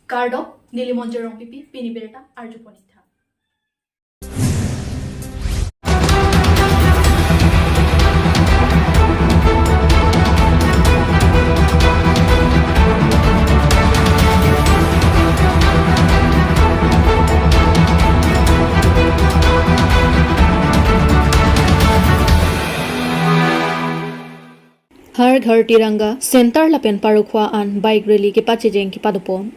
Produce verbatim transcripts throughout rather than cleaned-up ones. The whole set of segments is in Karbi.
Kardom, neli Monjir Rongpipi, pini birta arjupon ik tha. Har Ghar Tiranga, Center lapen Parokhowa an bike rally kepachejeng kepadopon.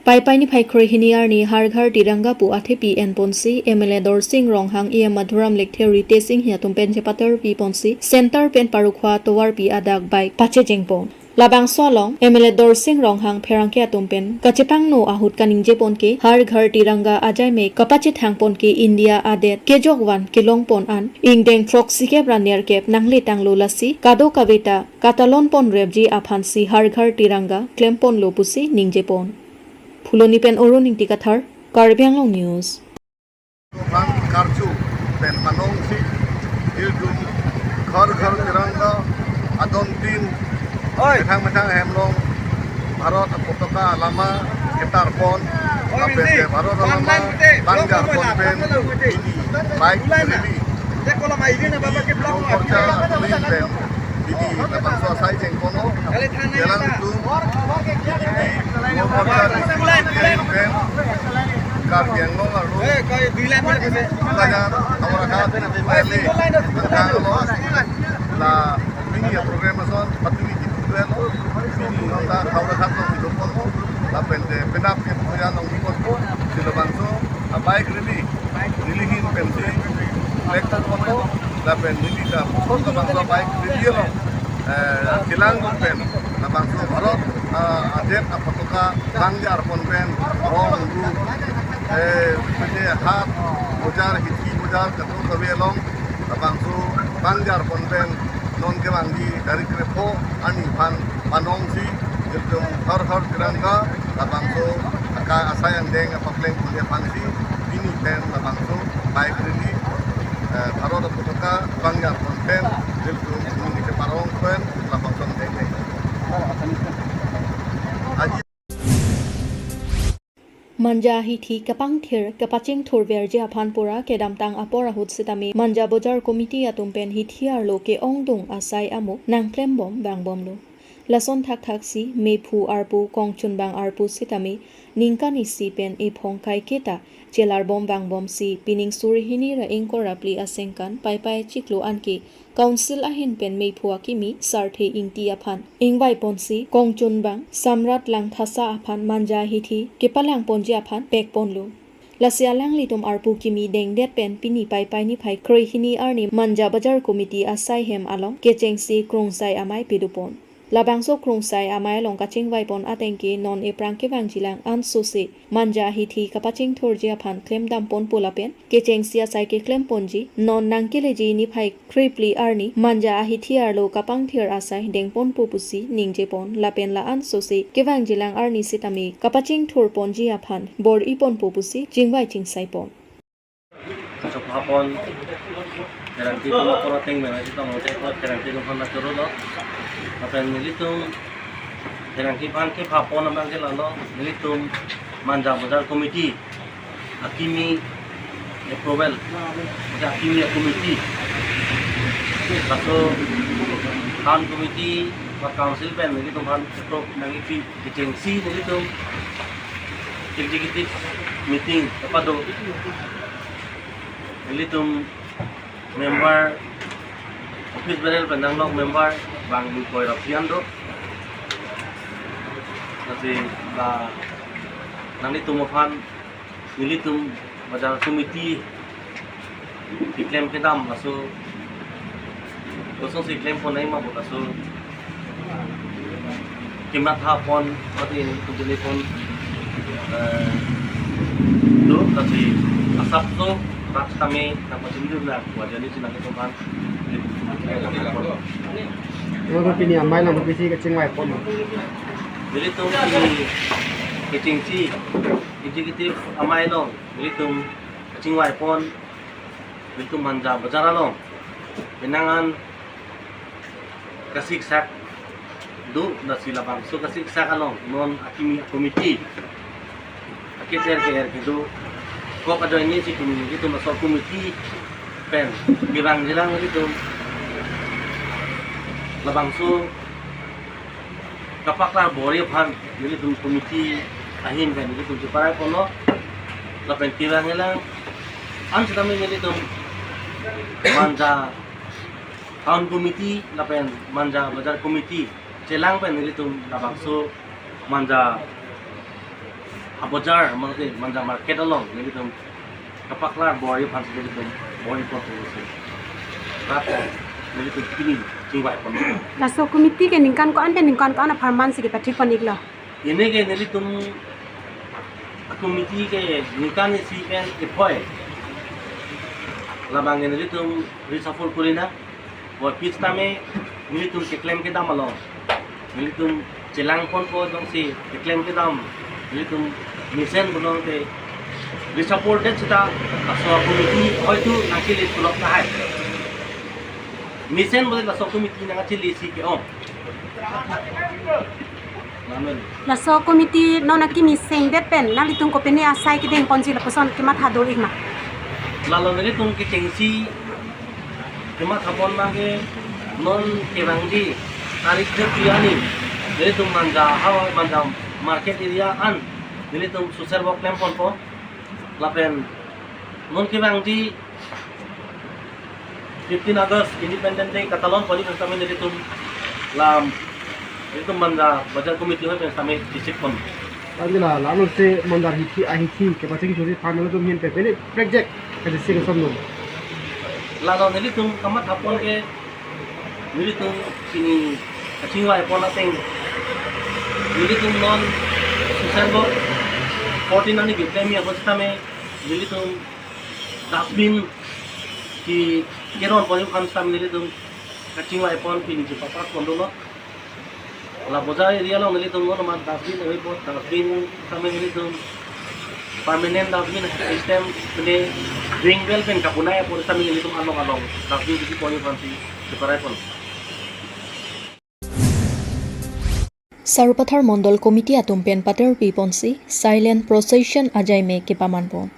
Paipai niphai krehini arni Har Ghar Tiranga pu athepi enponsi M L A Dorsing Ronghang, E M Madhuram Lekthe, Ritesh Enghee atum pen chepaterpiponsi Center pen Parokhowa tovarpi adak bike pachejengpon. Labangso along M L A Dorsing Ronghang pherangke atum pen kachepangno ahut kaningjepon ke Har Ghar Tiranga ajaimek kapachethangpon ke India adet kejokvan kelongpon an ingdeng throksi kep ra nerkep nangletanglo, lasi kadokaveta katalonponrepji aphansi Har Ghar Tiranga klemponlo pusi ningjepon. Phuloni pen Arun Ingti Kathar, Karbi Anglong News. Bang karju pen panongsi ilitum Har Ghar Tiranga adon tin, oi, methang methang hem along Bharat apotaka alama ketarpon, oi, lapen ke Bharat alama bang jarpon pen pini bike rally, Yuva Morcha pen pini labangso asai jengponlo. Kali thana kelang ta. Ilitum Yuva Morcha pen Karbi Anglong arlo, eh, koi bilang mana kami? Bajar, Howraghat, Delhi, tanglo, la pini program ason patumi di program, pini nonta Howraghat along di program, lapen de penap ke program along di program, si labangso a bike rally neli ahin pensi lektor ponlo, lapen neli ta puthot labangso bike rally along, eh, kelang pen labangso Bharat, eh, adet apotaka bang jarpon pen rong ru, eh, pini hat bojar, hithi bojar, kadokave along labangso bang jarpon pen non kevangji tarik krepho arni aphan panongsi ilitum Har Ghar Tiranga labangso aka asai angdeng apaplengponji aphansi pini pen labangso bike rally, eh, Bharat apotaka bang jarpon pen ilitum pini keparong pen labangso angdeng. Aji Manja hithi kapangthir kapachingthurverji aphan pura kedamtang apor ahut sitame Manja Bojar Committee atum pen hithi arlo ke-ongdung asai amo nangklembom vangbomlo. Lason thakthaksi mephu arpu Kongchunbang arpu sitame ningkan isi pen ephong kaiketa chelarbom vangbomsi pining suri hini ra ingkoi ra phli asengkan Paipai chiklo anke Council ahin pen mephu akimi Sarthe Ingti aphan ingvaiponsi Kongchunbang Samrat Langthasa aphan Manja hithi kepalangponji aphan pekponlo. Lasi alanglitum arpu kimi dengdet pen pini Paipai niphai krehini arni Manja Bojar Committee asai hem along kechengsi Krungsai Amei pedopon. Labangso Krungsai Amei along kachingvaipon ateng ke non ephrang kevangjilang ansose Manja hithi kapachingthurji aphan klemdamponpo lapen kechengsi asai keklemponji, non nangkeleji niphai krephli arni Manja ahithi arlo kapangthir asai dengponpo pusi ningjepon lapen la ansose kevangjilang arni sitame kapachingthurponji aphan bor-iponpo pusi chingvai chingsaipon. Chokha pon, pherangke atum apor ateng pen, isi tong lote apor pherangke atum aphan nachorolo. Lapen nelitum pherangke aphan kepha pon abang ke lalo, nelitum Manja Bojar Committee akimi approval, akimi a-committee, laso town committee ba council pen nelitum aphan approve nangkipi kechengsi nelitum executive meeting kepado. Nelitum member, office bearer pen nanglok member bang ingkoi ra phli an do. Lasi la nanglitum aphan nelitum Bojar Committee keklem kedam laso, kosonsi klempon nangji ma pu laso kematha pon, pati nelitum pon, eh, do, lasi asapso rat kami nangpachini dun nang, wajar ni si nangtum aphan. Lalu pini amei along kopisi kachingvaipon? Nelitum pini kechengsi executive amei along nelitum kachingvaipon, nelitum Manja Bojar along penang an kasiksak do, lasi labangso kasiksak along non akimi a-committee Keter keter kedo. Kok ajoine si tum, itum laso committee pen kevangjilang itum labangso kapaklar bor-i aphan nelitum committee ahin pen nelitum cheparai ponlo. Lapen kevangjilang an setame nelitum Manja Town Committee lapen Manja Bazar Committee chelang pen nelitum labangso Manja Abojar, mate Manja Market along nelitum kapaklar bor-i aphan nelitum bor-i apor tu si. Rat nelitum pini chingvai pon. Laso committee ke ningkan ko-an pen ningkan ko-an apharman si kepathik pon-iklo? Ini ke nelitum committee ke ningkan isi pen iphoi. Labang ke nelitum reshuffle kori nang. Bo pitame nelitum keklem kedam along nelitum chelang ponpo, jongsi keklem kedam nelitum mesen pulote reshuffle det seta laso committee hoitu nangchele pulok tahai. Mesen pulote laso committee nangchele si ke-ong. Lamen. Laso committee non akimi sengdet pen nanglitum kopine asai kedeng ponji lapuson kematha do-ik ma? Lalo nelitum kechengsi kematha pon abangke non kevangji tarik thirty arni nelitum Manja havar, Manja Market area an nelitum social work klem ponpo. Lapen non kevangji fifteen August Independence Day katalon pon-i pen setame nelitum lam, nelitum Manja Bazar Committee hoi pen setame isik pon. Tangila, lalo se Manja hithi ahithi kepachingthurji aphan nelitum ahin pen pini project kali sing som nung. Lalo nelitum kamatha pon ke nelitum pini kachingvai pon ateng nelitum non social work fourteen arni keklem-i apot setame nelitum dustbin ke keron pon-i aphan setame nelitum kachingvai pon pini chepapak pon dolo. La Bazar area along nelitum non amat dustbin ave apot, dustbin setame nelitum permanent dustbin system, pine ring well pen kabonai apot setame nelitum along along dustbin kebi pon-i aphan si cheparai pon. Sarupathar Mondol Committee atum pen paterpi ponsi silent procession ajaime kepaman pon.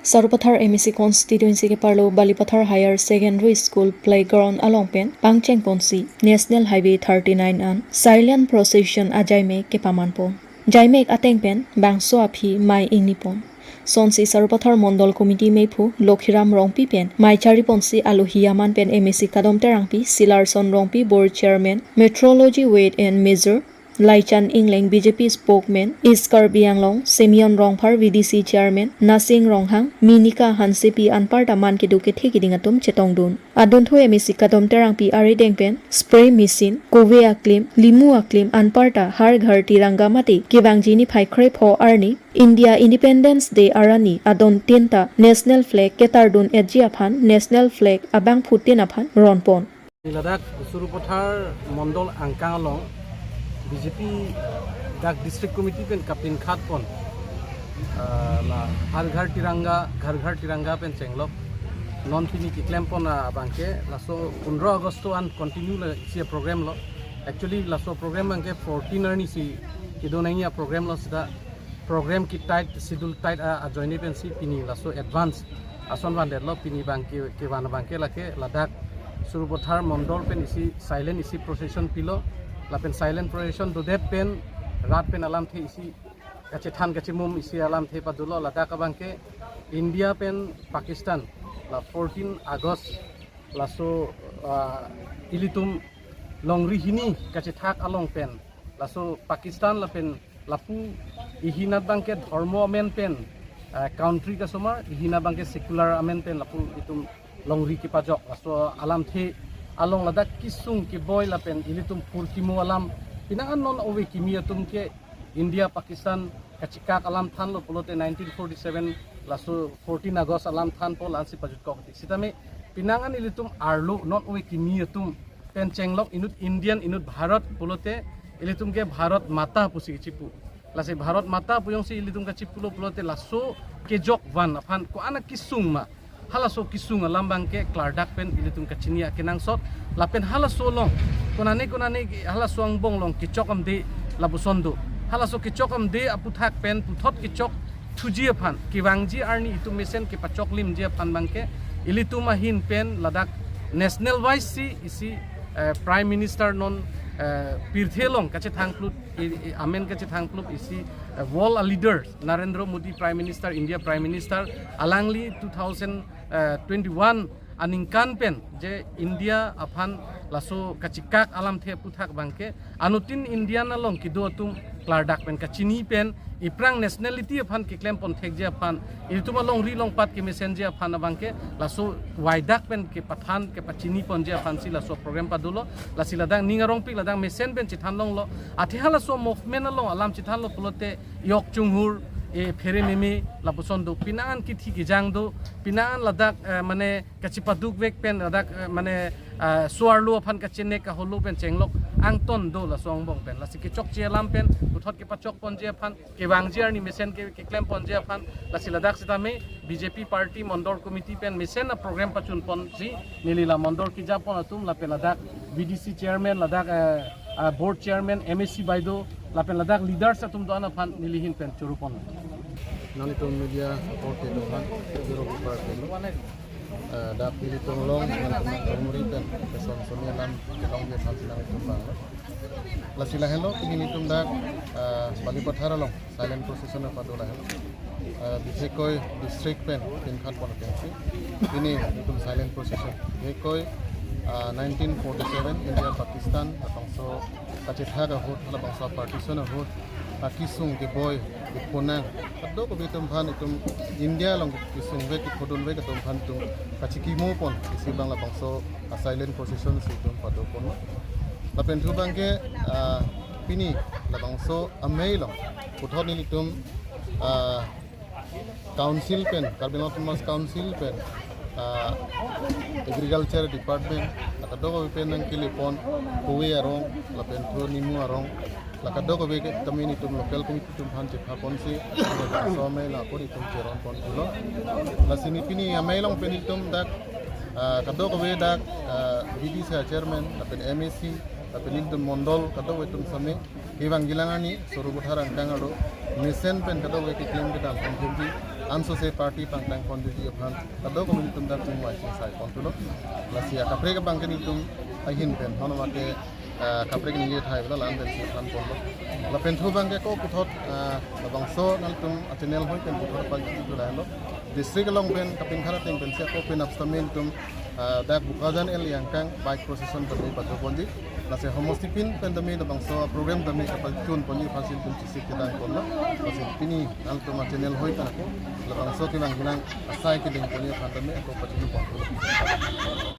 Sarupathar M A C constituency keparlo Balipathar Higher Secondary School playground along pen pangcheng ponsi National Highway thirty-nine an silent procession ajaime kepaman pon. Jaimek ateng pen bangso aphi mei ingni pon. Sonsi Sarupathar Mondol Committee meiphu Lokhiram Rongpi pen mei chari ponsi alohi aman pen M A C Kadom Terangpi, Silarson Rongpi, Board Chairman, Meteorology Weights and Measures, Laichan Engleng, B J P spokesman, East Karbi Anglong, Simeon Rongphar, V D C Chairman, Nasing Ronghang, Minika Hansepi anparta man kedo kethe keding atum chetongdun. Adunthu M A C Kadom Terangpi arideng pen spray machine, kove aklim, limu aklim anparta Har Ghar Tiranga mate kevangji niphai krepho arni India Independence Day arni adon tinta national flag ketardun etji aphan national flag abangphutin aphan ronpon. Ladak Sarupathar Mondol angkang along B J P dak District Committee pen kapinkhat pon, ah, la Har Ghar Tiranga, Ghar Ghar Tiranga pen chenglok non pini keklem pon abangke laso pondro August an continue la isi program lo. Actually laso program abangke fourteen arni si kedo nangji aprogram lo, seta program ketight, schedule tight a, ajoine pensi pini laso advance ason vandetlo. Pini abangke kevan abangke lake ladak Sarupathar Mondol pen isi silent isi procession pilo. Lapen silent procession dodet pen rat pen alamthe isi kachethan kachemum isi alamthe padulo. Ladak abangke India pen Pakistan la fourteen August laso, ah, ilitum longri hini kachethak along pen laso Pakistan lapen lapu ihinat abangke dhormo amen pen, ah, country kasomar, ihinat abangke secular amen pen lapu itum longri kepajok. Laso alamthe along ladak kesung keboi lapen ilitum purkimo alam, pinangan non ove kimi atum ke India Pakistan kachekak alam thanlo pulote nineteen forty-seven laso fourteen August alam thanpo, la-ansi pajutkok ti. Sitame pinangan ilitum arlo non ove kimi atum pen chenglok, inut Indian, inut Bharat pulote ilitum ke Bharat Mata pusi chipu. Lasi Bharat Mata pu jongsi ilitum kachipulo pulote laso kejok van aphan ko-an akesung ma, halaso kesung alam abangke klardak pen ilitum kachini akenangsot. Lapen halaso along konane konane halaso angbong along kechok amde lapuson do. Halaso kechok amde aputhak pen puthot kechok thuji aphan, kevangji arni itum mesen kepachoklimji aphan abangke ilitum ahin pen ladak national wise si isi, eh, Prime Minister non, eh, pirthe along kachethangplut, i, i, amen kachethangplut isi, eh, world leader Narendra Modi Prime Minister, India Prime Minister, alangli two thousand twenty-one aningkan pen je India aphan laso kachikak alamthe aphuthak abangke anuttin India along kedo atum klardak pen kachini pen iphrang nationality aphan keklempon thekji aphan, itum alongri longpat kemesenji aphan abangke laso waidak pen kepathan kepachiniponji aphan si laso program padolo. Lasi ladak ning arongpik ladak mesen pen chethan longlo. Athe halaso movement along alam chethanlo pulote yok chunghur, e phere meme lapuson do, pini an kithi kejang do, pini an ladak, eh, mane kachipadukvek pen ladak, eh, mane, eh, suarlo aphan kachenek kaholo pen chenglok angton do laso angbong pen. Lasi kechokche alam pen puthot kepachokponji aphan, kevangji arni mesen ke, keklemponji aphan, lasi ladak sitame B J P party mondol committee pen mesen a program pachunponji, neli la mondol kejapon atum lapen ladak B D C chairman, ladak, eh, ah, board chairman, M A C baideo, lapen ladak leaders atum do-an aphan neli ahin pen chorupon. Nanglitum media report kedo aphan, Bureau Report kedo. Eh, dak nelitum along, nanglitum along muri pen, keson soni alam, kelongji aphan si nanglitum abang. Lasi lahenlo, pini nelitum dak, eh, Balipathar along silent procession pado lahenlo. Eh, bisekhoi district pen pinkhatpon pensi pini nelitum silent procession. Bisekhoi, eh, nineteen forty-seven India Pakistan labangso kachethak ahut, labangso partition ahut, akesung keboi, kephonang, kadokave atum aphan itum India along kesungvek, kephodunvek atum aphan itum kachekimopon isi abang labangso a silent procession si itum padoponlo. Lapen thu abangke, ah, pini labangso amei along puthot nelitum, ah, council pen, Karbi Anglong Autonomous Council pen, ah, agriculture department, la kadokave pen nangkelepon, kove arong, lapen thu nimu arong, la kadokave ke tame nelitum local committee atum aphan chephaponsi, labangso amei along ako nelitum cheronpon pulo. Lasi neli pini amei along pen nelitum dak, ah, kadokave dak, ah, B D C chairman, lapen M A C, lapen nelitum mondol, kadokave atum sami, kevangjilang arni, Sarupathar angkang arlo, mesen pen kadokave keklem kedam ponji, ansose party pangtang ponji aphan, kadokave nelitum dak chingvai chingsai pon pulo. Lasi akaprek abangke nelitum ahin pen, hono make, ah, kaprek ningje thai bela lan pensi thanponlo. Lapen thu abangke ako puthot, ah, labangso nanglitum a channel hoi pen puthot pagi tu lahenlo. District along pen kapinkhat ateng pensi ako penap sitame nelitum, ah, dak Bokajan L A angkang bike procession tame padoponji. Lasi homosti pin pen tame labangso program tame kapachunponji aphansi nelitum chesik kedang ponlo. Lasi pini nanglitum a channel hoi pen ako labangso kevangjilang asai kedengponji aphan tame ako pachunpon pulo.